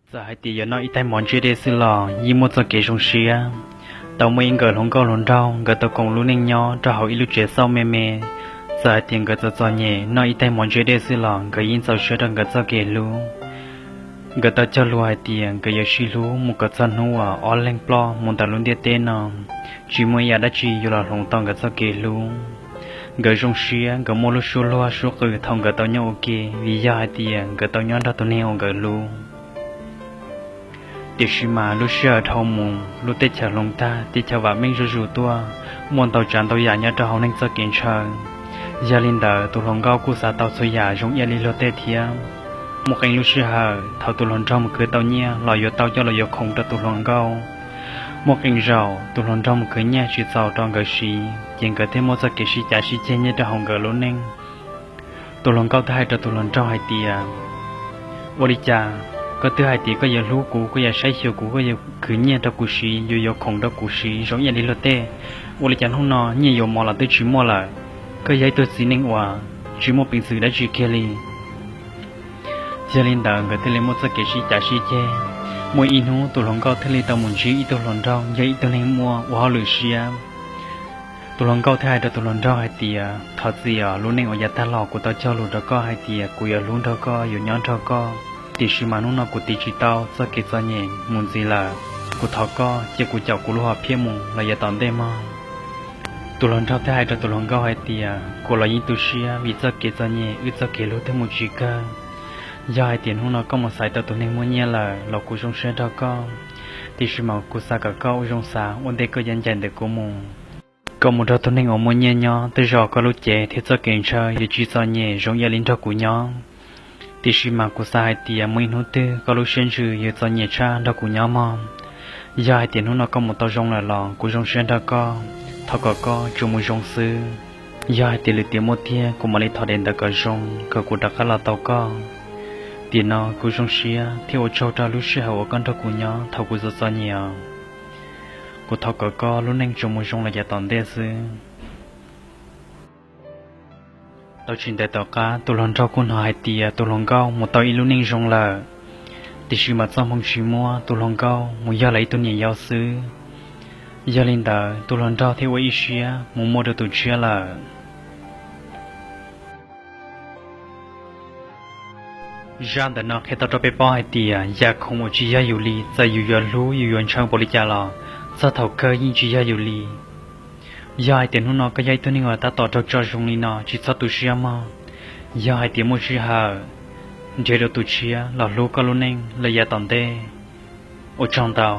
Txawm hais tias yuav noj ib tais mov ntse dej xwb los yeej muaj txoj kev zoo siab. Tau muaj ib nkawm hluas nkauj hluas nraug nkawd tau koom lub neej nyob rau hauv ib lub tsev xauj me me. Txawm hais tias nkawd txom txom nyem noj ib tais mov ntse dej xwb los nkawd yeej txaus siab rau nkawd txoj kev hlub. Nkawd tau cog lus hais tias nkawd yuav sib hlub mus kom txog hnub uas ob leeg ploj mus ntawm lub ntiaj teb no, tsis muaj ib yam dab tsi yuav los hloov tau nkawd txoj kev hlub. Nkawd zoo siab, nkawd muaj lub suab luag suab qws thaum nkawd tau nyob ua ke, vim yog hais tias nkawd tau nyob nrog tus neeg uas nkawd hlub. Tiam sis mas lub sij hawm dhau mus, lub teb chaws hloov tag, teb chaws vam meej zuj zus tuaj, muaj ntau tsav ntau yam nyob rau hauv neeg txoj kev ntshaw. Yog li ntawd, tus hluas nkauj kuj xav tau txhua yam zoo ib yam li luag tej thiab. Muaj qee lub sij hawm, thaum tus hluas nraug mus khwv tau nyiaj los yuav tau coj los yuav khoom rau tus hluas nkauj. Muaj qee zaum tus hluas nraug mus khwv nyiaj tsis txaus rau nkawd siv, ces nkawd thiaj muaj txoj kev sib cav sib ceg nyob rau hauv nkawd lub neej. Tus hluas nkauj thiaj hais rau tus hluas nraug hais tias, ua li cas koj twb hais tias koj yuav hlub kuv, koj yuav saib xyuas kuv, koj yuav khwv nyiaj rau kuv siv, yuav yuav khoom rau kuv siv zoo ib yam li luag tej? Ua li cas hnub no nyiaj yuav mov los twb tsis muaj lawm? Koj yog ib tug txiv neej uas tsis muaj peev xwm dab tsi kiag li. Yog li ntawd, nkawd thiaj li muaj txoj kev sib cav sib ceg. Muaj ib hnub, tus hluas nkauj thiaj li tau mus ntsib ib tug hluas nraug yog ib tug neeg muaj ua hauj lwm siab. Tus hluas nkauj thiaj hais rau tus hluas nraug hais tias, thov txim os, lub neej uas yav tag los kuv tau cog lus rau koj hais tias kuv yuav hlub nrog koj, yuav nyob nrog koj, tiam sis mas hnub no kuv tiv tsis tau, txoj kev txom nyem mus ntxiv lawm. Kuv thov koj cia kuv caum kuv lub hom phiaj mus los yav tom ntej mog. Tus hluas nraug thiaj hais rau tus hluas nkauj hais tias, kuv los yeej tu siab vim txoj kev txom nyem wb txoj kev hlub twb mus tsis kawg. Yog hais tias hnub no koj mus xaiv tau tus neeg muaj nyiaj lawm los kuv zoo siab nrog koj, tiam sis mas kuv xav kom koj ua zoo xav ua ntej koj yuav ncaim ntawm kuv mus. Koj mus nrog tus neeg uas muaj nyiaj nyob, tej zaum koj lub cev thiab txoj kev ntshaw yuav tsis txom nyem zoo ib yam li nrog kuv nyob. Tiam sis mas kuv xav hais tias muaj ib hnub twg koj lub siab ntsws yuav txom nyem tshaj nrog kuv nyob mog. Yog hais tias hnub no koj mus tau zoo lawm los kuv zoo siab nrog koj, thov kom koj tsuas mus zoo xwb. Yog hais tias lwm tiam muaj tiag kuv mam li thov daim ntawv kom zoo kom kuv rov qab los tau koj. Tiam no kuv zoo siab thiab ua tsaug rau lub sij hawm uas koj nrog kuv nyob thaum kuv txom txom nyem os. Kuv thov kom koj lub neej tsuas mus zoo los yav tom ntej xwb. Tau tsis ntev tom qab tus hluas nraug kuj hnov hais tias tus hluas nkauj mus tau ib lub neej zoo lawm, tiam sis mas txoj hmoo tsis muab, tus hluas nkauj mus yog lawv ib tug niam yau xwb. Yog li ntawd tus hluas nraug thiaj ua ib siab mus muaj dua tus tshiab lawm. Zaj ntawm no qhia tau rau peb paub hais tias yam khoom uas tsis yog yus li, txawm yus yuav hlub yus yuav ntshaw npaum li cas los txog thaum kawg yeej tsis yog yus li. Yog hais tias hnub no koj yog ib tug neeg uas tab tom raug tso zoo li no, tsis txhob tu siab mog. Yog hais tias muaj sij hawm, nrhiav dua tus tshiab los hlub koj lub neej lawm yav tom ntej. Ua tsaug ntau.